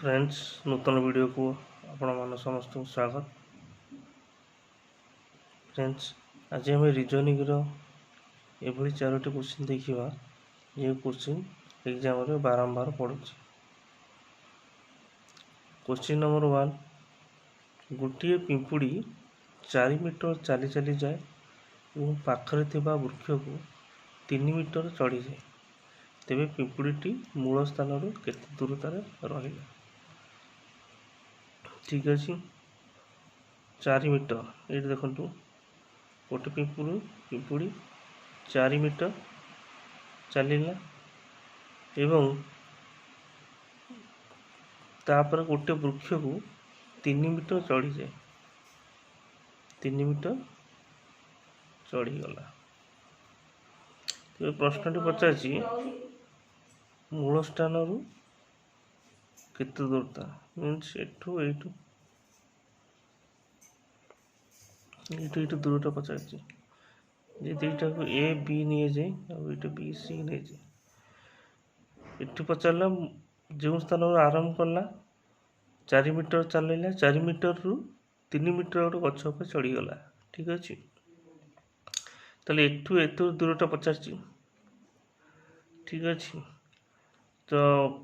Friends, ନୂତନ ଭିଡ଼ିଓକୁ ଆପଣମାନ ସମସ୍ତଙ୍କୁ ସ୍ୱାଗତ। ଫ୍ରେଣ୍ଡସ୍, ଆଜି ଆମେ ରିଜନିଂର ଏଭଳି ଚାରୋଟି କୋଶ୍ଚିନ୍ ଦେଖିବା, ଯେଉଁ କୋଶ୍ଚିନ୍ ଏକ୍ଜାମରେ ବାରମ୍ବାର ପଡ଼ୁଛି। କୋଶ୍ଚିନ୍ ନମ୍ବର 1, ଗୋଟିଏ ପିମ୍ପୁଡ଼ି 4 ମିଟର ଚାଲି ଚାଲି ଯାଏ ଏବଂ ପାଖରେ ଥିବା ବୃକ୍ଷକୁ 3 ମିଟର ଚଢ଼ିଯାଏ, ତେବେ ପିମ୍ପୁଡ଼ିଟି ମୂଳ ସ୍ଥାନରୁ କେତେ ଦୂରତାରେ ରହିଲା? ଠିକ୍ ଅଛି, 4 ମିଟର। ଏଇଠି ଦେଖନ୍ତୁ, ଗୋଟେ ପିମ୍ପୁଡ଼ି 4 ମିଟର ଚାଲିଲା ଏବଂ ତାପରେ ଗୋଟେ ବୃକ୍ଷକୁ 3 ମିଟର ଚଢ଼ିଯାଏ, 3 ମିଟର ଚଢ଼ିଗଲା। ତେବେ ପ୍ରଶ୍ନଟି ପଚାରିଛି ମୂଳ ସ୍ଥାନରୁ କେତେ ଦୂରତା, ମିନ୍ସ ଏଠୁ ଏଇଠୁ ଏଇଠୁ ଏଇଠୁ ଦୂରତା ପଚାରିଛି। ଯେ ଦୁଇଟାକୁ ଏ ବି ନିଆଯାଏ ଆଉ ଏଇଠୁ ବି ସି ନିଆଯାଏ। ଏଠୁ ପଚାରିଲା ଯେଉଁ ସ୍ଥାନରୁ ଆରମ୍ଭ କଲା 4 ମିଟର ଚାଲିଲା, 4 ମିଟରରୁ 3 ମିଟର ଗୋଟେ ଗଛ ଉପରେ ଚଢ଼ିଗଲା। ଠିକ୍ ଅଛି, ତାହେଲେ ଏଠୁ ଏତେ ଦୂରଟା ପଚାରିଛି। ଠିକ୍ ଅଛି, ତ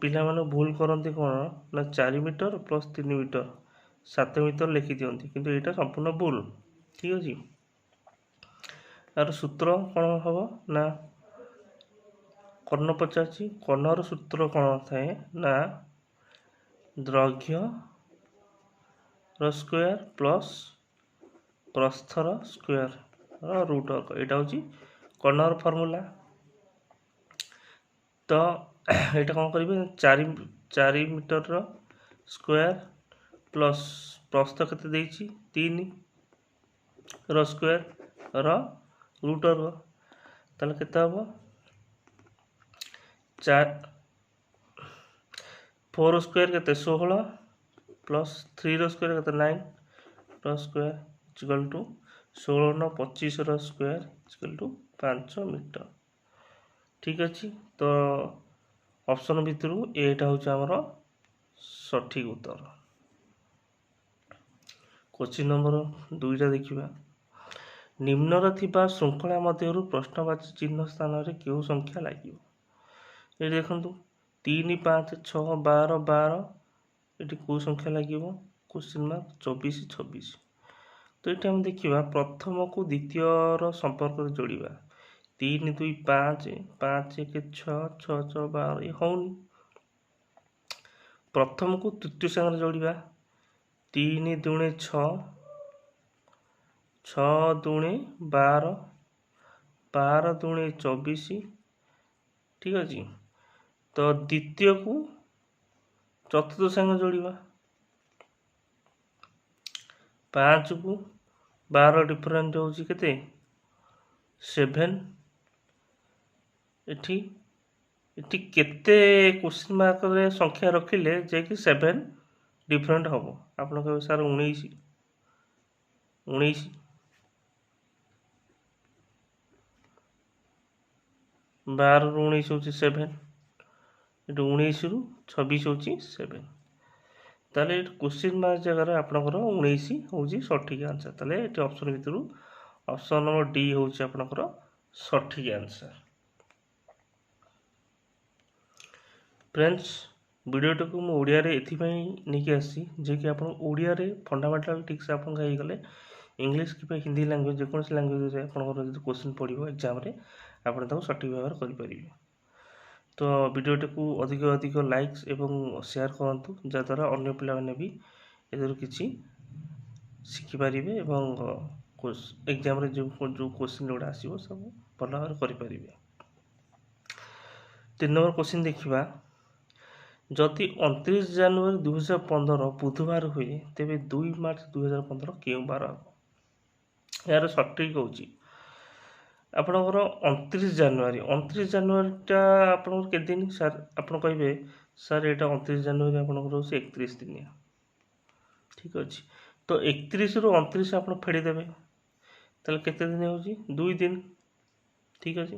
ପିଲାମାନେ ଭୁଲ କରନ୍ତି କ'ଣ ନା 4 ମିଟର ପ୍ଲସ୍ 3 ମିଟର 7 ମିଟର ଲେଖିଦିଅନ୍ତି, କିନ୍ତୁ ଏଇଟା ସମ୍ପୂର୍ଣ୍ଣ ଭୁଲ। ଠିକ୍ ଅଛି, ଏହାର ସୂତ୍ର କ'ଣ ହେବ ନା କର୍ଣ୍ଣ ପଚାରିଛି, କର୍ଣ୍ଣର ସୂତ୍ର କ'ଣ ଥାଏ ନା ଦୈର୍ଘ୍ୟର ସ୍କୋୟାର ପ୍ଲସ୍ ପ୍ରସ୍ଥର ସ୍କୋୟାର ରୁଟ୍ ଅର୍କ। ଏଇଟା ହେଉଛି କର୍ଣ୍ଣର ଫର୍ମୁଲା। ତ ଏଇଟା କ'ଣ କରିବେ, 4 ମିଟରର ସ୍କୋୟାର ପ୍ଲସ୍ ପ୍ରସ୍ଥ କେତେ ଦେଇଛି 3 ର ସ୍କୋୟାର ର ରୁଟ୍ ଅର୍କ, ତାହେଲେ କେତେ ହେବ 4 ସ୍କୋୟାର କେତେ 16 ପ୍ଲସ୍ 3ର ସ୍କୋୟାର କେତେ 9 ର ସ୍କୋୟାର ଇଜିକାଲ୍ ଟୁ 16 9 25ର ସ୍କୋୟାର ଇଜିକାଲ୍ ଟୁ 5 ମିଟର। ଠିକ୍ ଅଛି, ତ ଅପସନ୍ ଭିତରୁ ଏଇଟା ହେଉଛି ଆମର ସଠିକ୍ ଉତ୍ତର। କୋଶ୍ଚିନ୍ ନମ୍ବର 2ଟା ଦେଖିବା। ନିମ୍ନରେ ଥିବା ଶୃଙ୍ଖଳା ମଧ୍ୟରୁ ପ୍ରଶ୍ନବାଚୀ ଚିହ୍ନ ସ୍ଥାନରେ କେଉଁ ସଂଖ୍ୟା ଲାଗିବ? ଏଠି ଦେଖନ୍ତୁ 3 5 6 12 12, ଏଠି କେଉଁ ସଂଖ୍ୟା ଲାଗିବ? Question mark 24 26। ତ ଏଠି ଆମେ ଦେଖିବା ପ୍ରଥମକୁ ଦ୍ୱିତୀୟର ସମ୍ପର୍କରେ ଯୋଡ଼ିବା। 3 2 5 5 1 6 6 6 12, ଏ ହେଉନି। ପ୍ରଥମକୁ ତୃତୀୟ ସାଙ୍ଗରେ ଯୋଡ଼ିବା, 3 ଦୁଣେ 6, 6 ଦୁଣେ 12, 12 ଦୁଣେ 24। ଠିକ୍ ଅଛି, ତ ଦ୍ୱିତୀୟକୁ ଚତୁର୍ଥ ସାଙ୍ଗେ ଯୋଡ଼ିବା, 5କୁ 12 ଡିଫରେଣ୍ଟ ହେଉଛି କେତେ 7। ଏଠି କେତେ କୋଶ୍ଚିନ୍ ମାର୍କରେ ସଂଖ୍ୟା ରଖିଲେ ଯାଇକି 7 ଡିଫରେଣ୍ଟ ହେବ? ଆପଣ କହିବେ ସାର୍ 19, 19, 12ରୁ 19 ହେଉଛି 7, ଏଠି 19ରୁ 26 ହେଉଛି 7। ତାହେଲେ ଏଠି କୋଶ୍ଚିନ୍ ମାର୍କ ଜାଗାରେ ଆପଣଙ୍କର 19 ହେଉଛି ସଠିକ୍ ଆନ୍ସର୍। ତାହେଲେ ଏଠି ଅପସନ୍ ଭିତରୁ ଅପସନ୍ ନମ୍ବର ଡି ହେଉଛି ଆପଣଙ୍କର ସଠିକ୍ ଆନ୍ସର୍। ଫ୍ରେଣ୍ଡସ୍, ଭିଡ଼ିଓଟିକୁ ମୁଁ ଓଡ଼ିଆରେ ଏଥିପାଇଁ ନେଇକି ଆସିଛି ଯେ କି ଆପଣ ଓଡ଼ିଆରେ ଫଣ୍ଡାମେଣ୍ଟାଲ୍ ଠିକ୍ସେ ଆପଣଙ୍କ ହେଇଗଲେ ଇଂଲିଶ କିମ୍ବା ହିନ୍ଦୀ ଲାଙ୍ଗୁଏଜ୍ ଯେକୌଣସି ଲାଙ୍ଗୁଏଜରେ ଆପଣଙ୍କର ଯଦି କୋଶ୍ଚିନ୍ ପଡ଼ିବ ଏକ୍ଜାମ୍ରେ ଆପଣ ତାକୁ ସଠିକ୍ ଭାବରେ କରିପାରିବେ। ତ ଭିଡ଼ିଓଟିକୁ ଅଧିକ ଅଧିକ ଲାଇକ୍ସ ଏବଂ ସେୟାର କରନ୍ତୁ, ଯାହାଦ୍ୱାରା ଅନ୍ୟ ପିଲାମାନେ ବି ଏଥିରୁ କିଛି ଶିଖିପାରିବେ ଏବଂ ଏକ୍ଜାମ୍ରେ ଯେଉଁ କୋଶ୍ଚିନ୍ ଗୁଡ଼ା ଆସିବ ସବୁ ଭଲ ଭାବରେ କରିପାରିବେ। 3 ନମ୍ବର କୋଶ୍ଚିନ୍ ଦେଖିବା। ଯଦି 29 ଜାନୁଆରୀ 2015 ବୁଧବାର ହୁଏ, ତେବେ 2 ମାର୍ଚ୍ଚ 2015 କେଉଁ ବାର ହେବ? ଏହାର ସଠିକ୍ ହେଉଛି ଆପଣଙ୍କର 29 ଜାନୁଆରୀ। 29 ଜାନୁଆରୀଟା ଆପଣଙ୍କର କେତେ ଦିନ ସାର୍? ଆପଣ କହିବେ ସାର୍ ଏଇଟା 29 ଜାନୁଆରୀ ଆପଣଙ୍କର ହେଉଛି 31 ଦିନିଆ। ଠିକ୍ ଅଛି, ତ 31ରୁ 29 ଆପଣ ଫେଡ଼ିଦେବେ, ତାହେଲେ କେତେ ଦିନ ହେଉଛି? 2 ଦିନ। ଠିକ୍ ଅଛି,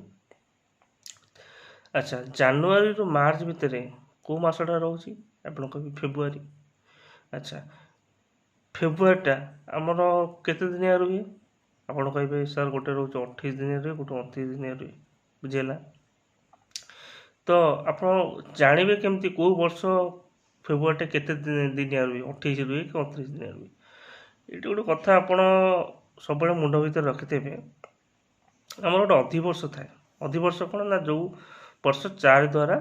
ଆଚ୍ଛା ଜାନୁଆରୀରୁ ମାର୍ଚ୍ଚ ଭିତରେ କେଉଁ ମାସଟା ରହୁଛି? ଆପଣ କହିବେ ଫେବୃଆରୀ। ଆଚ୍ଛା, ଫେବୃଆରୀଟା ଆମର କେତେ ଦିନିଆ ରୁହେ? ଆପଣ କହିବେ ସାର୍, ଗୋଟେ ରହୁଛି 28 ଦିନିଆ ରୁହେ, ଗୋଟେ 29 ଦିନିଆ ରୁହେ। ବୁଝିହେଲା ତ? ଆପଣ ଜାଣିବେ କେମିତି କେଉଁ ବର୍ଷ ଫେବୃଆରୀଟା କେତେ ଦିନିଆ ରୁହେ, 28 ରୁହେ କି 29 ଦିନିଆ ରୁହେ? ଏଇଠି ଗୋଟେ କଥା ଆପଣ ସବୁବେଳେ ମୁଣ୍ଡ ଭିତରେ ରଖିଥିବେ। ଆମର ଗୋଟେ ଅଧିବର୍ଷ ଥାଏ। ଅଧିବର୍ଷ କ'ଣ ନା ଯେଉଁ ବର୍ଷ 4 ଦ୍ୱାରା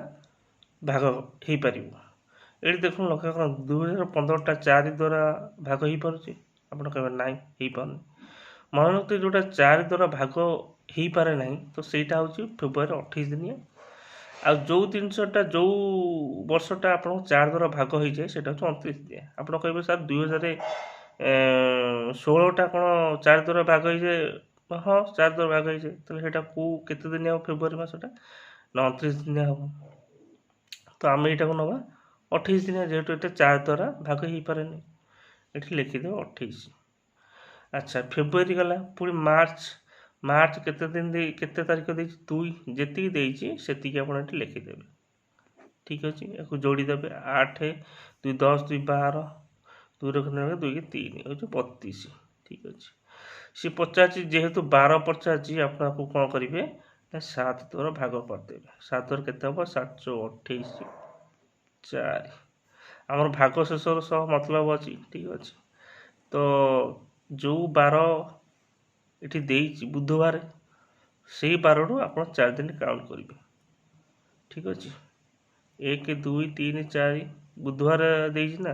ଭାଗ ହେଇପାରିବ। ଏଇଠି ଦେଖନ୍ତୁ, ଲକ୍ଷ୍ୟ କରନ୍ତୁ, 2015ଟା 4 ଦ୍ୱାରା ଭାଗ ହେଇପାରୁଛି? ଆପଣ କହିବେ ନାଇଁ, ହେଇପାରୁନି। ମନେ ରଖିଥିବେ, ଯେଉଁଟା 4 ଦ୍ୱାରା ଭାଗ ହେଇପାରେ ନାହିଁ, ତ ସେଇଟା ହେଉଛି ଫେବୃଆରୀ 28 ଦିନିଆ। ଆଉ ଯେଉଁ ଜିନିଷଟା, ଯେଉଁ ବର୍ଷଟା ଆପଣଙ୍କୁ 4 ଦ୍ୱାରା ଭାଗ ହେଇଯାଏ, ସେଇଟା ହେଉଛି 29 ଦିନିଆ। ଆପଣ କହିବେ ସାର୍, 2016ଟା କ'ଣ 4 ଦ୍ୱାରା ଭାଗ ହେଇଯାଏ? ହଁ, 4 ଦ୍ୱାରା ଭାଗ ହେଇଯାଏ। ତାହେଲେ ସେଇଟା କେଉଁ କେତେ ଦିନିଆ ହେବ ଫେବୃଆରୀ ମାସଟା ନା 29 ଦିନିଆ ହେବ। ତ ଆମେ ଏଇଟାକୁ ନେବା 28 ଦିନିଆ, ଯେହେତୁ ଏଇଟା 4 ଦ୍ୱାରା ଭାଗ ହେଇପାରେନି। ଏଠି ଲେଖିଦେବା 28। ଆଚ୍ଛା, ଫେବୃଆରୀ ଗଲା, ପୁଣି ମାର୍ଚ୍ଚ। ମାର୍ଚ୍ଚ କେତେ ଦିନ ଦେଇ, କେତେ ତାରିଖ ଦେଇଛି? 2। ଯେତିକି ଦେଇଛି ସେତିକି ଆପଣ ଏଠି ଲେଖିଦେବେ। ଠିକ୍ ଅଛି, ୟାକୁ ଯୋଡ଼ିଦେବେ। 8, 2 10, 2 12, 2 ରଖିଦେବେ, 2 3 ହେଉଛି 32। ଠିକ୍ ଅଛି। ସିଏ ପଚାରିଛି, ଯେହେତୁ 12 ପଚାରିଛି, ଆପଣ ଆକୁ କ'ଣ କରିବେ ନା 7 ଦ୍ୱାରା ଭାଗ କରିଦେବେ। 7 ଦ୍ୱାରା କେତେ ହେବ? 7 ଚଉ 28, 4। ଆମର ଭାଗ ଶେଷର ସହ ମତଲବ ଅଛି। ଠିକ୍ ଅଛି। ତ ଯେଉଁ ବାର ଏଠି ଦେଇଛି ବୁଧବାର, ସେଇ ବାରରୁ ଆପଣ 4 ଦିନ କାଉଣ୍ଟ କରିବେ। ଠିକ୍ ଅଛି। 1, 2, 3, 4। ବୁଧବାର ଦେଇଛି ନା,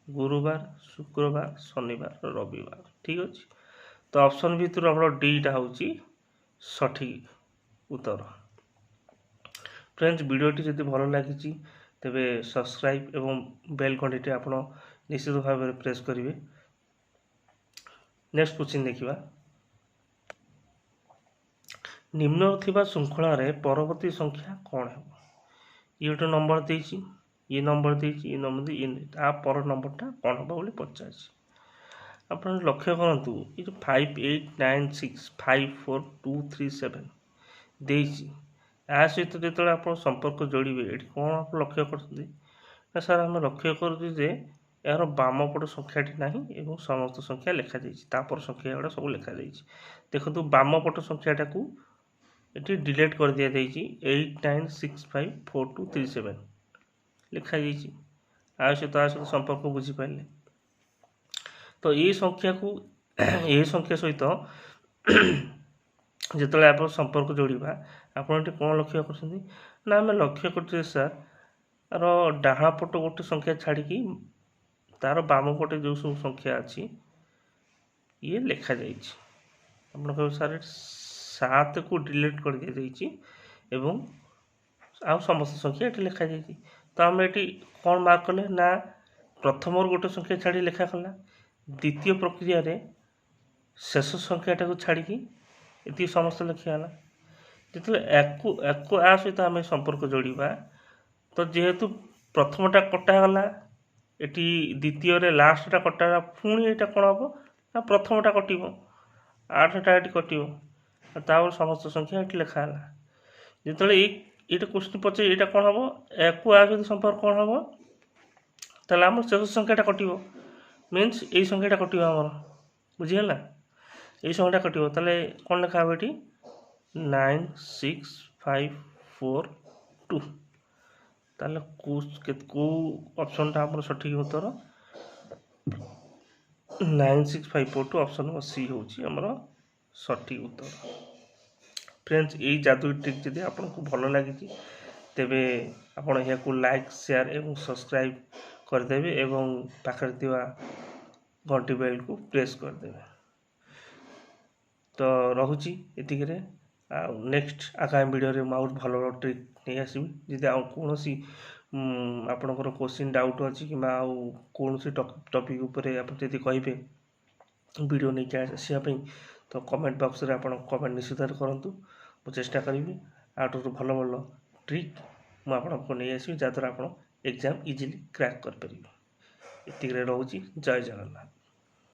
ଗୁରୁବାର, ଶୁକ୍ରବାର, ଶନିବାର, ରବିବାର। ଠିକ୍ ଅଛି। ତ ଅପସନ୍ ଭିତରୁ ଆମର ଡିଟା ହେଉଛି ସଠିକ୍ ଉତ୍ତର। ଫ୍ରେଣ୍ଡସ୍, ଭିଡ଼ିଓଟି ଯଦି ଭଲ ଲାଗିଛି, ତେବେ ସବସ୍କ୍ରାଇବ୍ ଏବଂ ବେଲ୍ ଘଣ୍ଟିଟି ଆପଣ ନିଶ୍ଚିତ ଭାବରେ ପ୍ରେସ୍ କରିବେ। ନେକ୍ସଟ କ୍ୱେଶ୍ଚିନ୍ ଦେଖିବା। ନିମ୍ନରେ ଥିବା ଶୃଙ୍ଖଳାରେ ପରବର୍ତ୍ତୀ ସଂଖ୍ୟା କ'ଣ ହେବ? ଇଏ ଗୋଟେ ନମ୍ବର ଦେଇଛି, ଇଏ ନମ୍ବର ଦେଇଛି, ଇଏ ନମ୍ବର ଦେଇ, ଇଏ ତା ପର ନମ୍ବରଟା କ'ଣ ହେବ ବୋଲି ପଚାରିଛି। ଆପଣ ଲକ୍ଷ୍ୟ କରନ୍ତୁ, ଏ ଯେଉଁ 5 8 9 6 5 4 2 3 7 ଦେଇଛି, ୟା ସହିତ ଯେତେବେଳେ ଆପଣ ସମ୍ପର୍କ ଯୋଡ଼ିବେ, ଏଠି କ'ଣ ଆପଣ ଲକ୍ଷ୍ୟ କରୁଛନ୍ତି ନା ସାର୍, ଆମେ ଲକ୍ଷ୍ୟ କରୁଛୁ ଯେ ଏହାର ବାମ ପଟ ସଂଖ୍ୟାଟି ନାହିଁ ଏବଂ ସମସ୍ତ ସଂଖ୍ୟା ଲେଖାଯାଇଛି, ତାପର ସଂଖ୍ୟା ଗୁଡ଼ା ସବୁ ଲେଖାଯାଇଛି। ଦେଖନ୍ତୁ, ବାମ ପଟ ସଂଖ୍ୟାଟାକୁ ଏଠି ଡିଲିଟ୍ କରିଦିଆଯାଇଛି। 8 9 6 5 4 2 3 7 ଲେଖାଯାଇଛି। ଆ ସହିତ ସମ୍ପର୍କ ବୁଝିପାରିଲେ ତ? ଏଇ ସଂଖ୍ୟାକୁ ଏ ସଂଖ୍ୟା ସହିତ ଯେତେବେଳେ ଆପଣ ସମ୍ପର୍କ ଯୋଡ଼ିବା, ଆପଣ ଏଠି କ'ଣ ଲକ୍ଷ୍ୟ କରୁଛନ୍ତି ନା ଆମେ ଲକ୍ଷ୍ୟ କରୁଛୁ ସାର୍, ଆର ଡାହାଣ ପଟ ଗୋଟେ ସଂଖ୍ୟା ଛାଡ଼ିକି ତାର ବାମ ପଟେ ଯେଉଁ ସବୁ ସଂଖ୍ୟା ଅଛି, ଇଏ ଲେଖାଯାଇଛି। ଆପଣ କହିବେ ସାର୍, ଏଠି 7କୁ ଡିଲିଟ୍ କରିଦିଆଯାଇଛି ଏବଂ ଆଉ ସମସ୍ତ ସଂଖ୍ୟା ଏଠି ଲେଖାଯାଇଛି। ତ ଆମେ ଏଠି କ'ଣ ମାର୍କ କଲେ ନା ପ୍ରଥମରୁ ଗୋଟେ ସଂଖ୍ୟା ଛାଡ଼ି ଲେଖାଗଲା, ଦ୍ୱିତୀୟ ପ୍ରକ୍ରିୟାରେ ଶେଷ ସଂଖ୍ୟାଟାକୁ ଛାଡ଼ିକି ଏତିକି ସମସ୍ତ ଲେଖାଗଲା। ଯେତେବେଳେ ୟାକୁ ଆ ସହିତ ଆମେ ସମ୍ପର୍କ ଯୋଡ଼ିବା, ତ ଯେହେତୁ ପ୍ରଥମଟା କଟାଗଲା, ଏଠି ଦ୍ୱିତୀୟରେ ଲାଷ୍ଟଟା କଟାଗଲା, ପୁଣି ଏଇଟା କ'ଣ ହେବ ନା ପ୍ରଥମଟା କଟିବ, 8ଟା ଏଠି କଟିବ, ଆଉ ତାପରେ ସମସ୍ତ ସଂଖ୍ୟା ଏଠି ଲେଖା ହେଲା। ଯେତେବେଳେ ଏଇଟା କୋଶ୍ଚିନ୍ ପଚାରି ଏଇଟା କ'ଣ ହେବ, ୟାକୁ ଆ ସହିତ ସମ୍ପର୍କ କ'ଣ ହେବ? ତାହେଲେ ଆମର ଶେଷ ସଂଖ୍ୟାଟା କଟିବ, ମିନ୍ସ ଏଇ ସଂଖ୍ୟାଟା କଟିବ ଆମର। ବୁଝିହେଲା? ଏଇ ସଂଖ୍ୟାଟା କଟିବ। ତାହେଲେ କ'ଣ ଲେଖା ହେବ ଏଠି? 9 6 5 4 2। ତାହେଲେ କେଉଁ ଅପସନ୍ଟା ଆମର ସଠିକ୍ ଉତ୍ତର? 9 6 5 4 2, option number C ହେଉଛି ଆମର ସଠିକ୍ ଉତ୍ତର। ଫ୍ରେଣ୍ଡସ୍, ଏଇ ଯାଦୁଇ ଟ୍ରିକ୍ ଯଦି ଆପଣଙ୍କୁ ଭଲ ଲାଗିଛି, ତେବେ ଆପଣ ଏହାକୁ ଲାଇକ୍, ସେୟାର ଏବଂ ସବସ୍କ୍ରାଇବ୍ କରିଦେବେ ଏବଂ ପାଖରେ ଥିବା ଘଣ୍ଟି ବେଲ୍କୁ ପ୍ରେସ୍ କରିଦେବେ। ତ ରହୁଛି ଏତିକିରେ। ଆଉ ନେକ୍ସଟ ଆଗାମୀ ଭିଡ଼ିଓରେ ମୁଁ ଆଉ ଭଲ ଭଲ ଟ୍ରିକ୍ ନେଇ ଆସିବି। ଯଦି ଆଉ କୌଣସି ଆପଣଙ୍କର କୋଶ୍ଚିନ୍ ଡାଉଟ୍ ଅଛି କିମ୍ବା ଆଉ କୌଣସି ଟପିକ୍ ଉପରେ ଆପଣ ଯଦି କହିବେ ଭିଡ଼ିଓ ନେଇକି ଆସିବା ପାଇଁ, ତ କମେଣ୍ଟ ବକ୍ସରେ ଆପଣ କମେଣ୍ଟ ନିଶ୍ଚିତ କରନ୍ତୁ। ମୁଁ ଚେଷ୍ଟା କରିବି ଆଠରୁ ଭଲ ଭଲ ଟ୍ରିକ୍ ମୁଁ ଆପଣଙ୍କୁ ନେଇ ଆସିବି, ଯାହାଦ୍ୱାରା ଆପଣ ଏକ୍ଜାମ୍ ଇଜିଲି କ୍ରାକ୍ କରିପାରିବେ। ଏତିକିରେ ରହୁଛି। ଜୟ ଜଗନ୍ନାଥ।